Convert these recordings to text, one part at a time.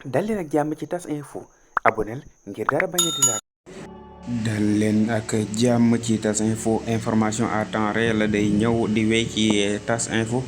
dal leen ak jàmm ci tas info aboneel ngir dara bañ a di laal. dal leen ak jàmm ci tas info information à temps réel day ñëw di wéy ci tas info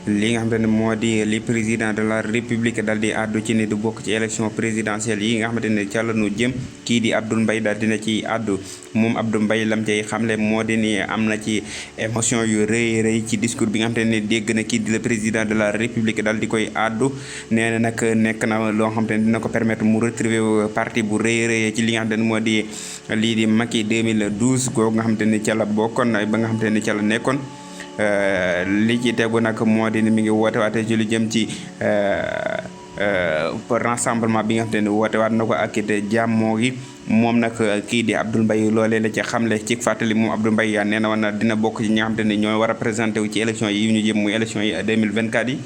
li nga xamante ne moo di li président de la république dal di àddu ci ni du bokk ci élection présidentielle yi nga xamante ne ca la ñu jëm kii di Abdoul Mbaye dal dina ci àddu moom Abdoul Mbaye lam cay xamle moo di ni am na ci émotion yu rëy ci discours bi nga xamante ne dégg na kii di le président de la république dal di koy àddu nee na nag nekk na loo xamante ne dina ko permettre mu retrouver parti bu rëy ci li nga xamante ne moo di lii di Macky 2012 googu nga xamante ni ca la bokkoon ba nga xamante ni ca la nekkoon li ci tegu nag moo di ni mi ngi woote waate ci lu jëm ci rassemblement bi nga xamante ni woote waat na ko ak it jàmmoo gi moom nag kii di Abdoul Mbaye loolee la ci xamle ci fàttali moom Abdoul Mbaye nee na woon na dina bokk ci ñi nga xamante ni ñoo war a présenté wu ci élection yi ñu jëm muy élection yi 2024 yi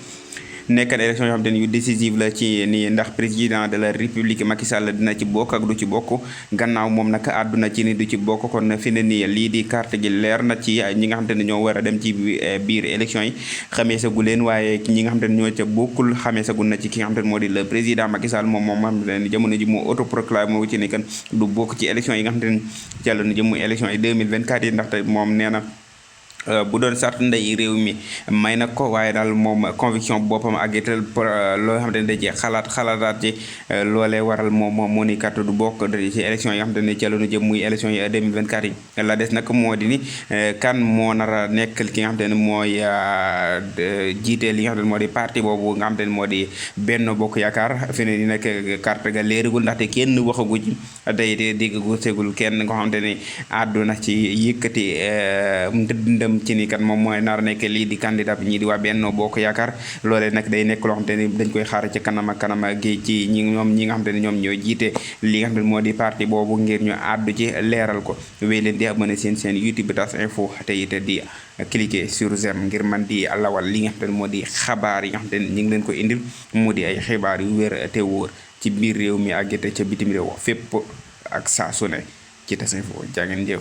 nekk na élection yoo xamante ni yu décisive la ci ni ndax président de la république Macky Sall dina ci bokk ak du ci bokk gannaaw moom nag àdduna ci ni du ci bokk kon fi ne nii lii di carte gi leer na ci ñi nga xamante ne ñoo war a dem ci biir élection yi xamee sagu leen waaye ñi nga xamante ne ñoo ca bokkul xamee sagul na ci ki nga xamante ne moo di le président Macky Sall moom xamante ne jamono ji moo autoproclamé moo ci ni kan du bokk ci élection yi nga xamante ne jàll na jëm muy élection yi 2024 yi ndaxte moom nee na bu doon sart ndey réew mi may na ko waaye daal moom conviction boppam ak itam loo xamante ne da ci xalaataat ci loolee waral moom moo ni kat du bokk ci élection yi nga xamante ne ca la ñu jëm muy élection yi 2024 yi la des nag moo di ni kan moo nar a nekk ki nga xamante ne mooy jiite li nga xamante ne moo di parti boobu nga xamante ne moo di Benno Bokk Yaakaar fi ne ni nag carte ga leeragul ndaxte kenn waxagu ci day déggagu segul kenn nga xamante ne àdduna ci yëkkati ndëndëm ci ni kat moom mooy nar nekk lii di candidat bi ñii di waa Benno Bokk Yaakaar loolee nag day nekk loo xamante ni dañ koy xaar ci kanam gi ci ñi nga xamante ne ñoom ñoo jiite li nga xamante ne moo di parti boobu ngir ñu àddu ci leeral ko wéy leen di abonné seen YouTube tas info te it di cliquer sur j'aime ngir man di lawal li nga xamante ne moo di xabaar yi nga xamante ne ñu ngi leen ko indil mu di ay xibaar yu wér te wóor ci biir réew mi ak ca bitim réew fépp ak saa su ne ci tas info jaa ngeen jëf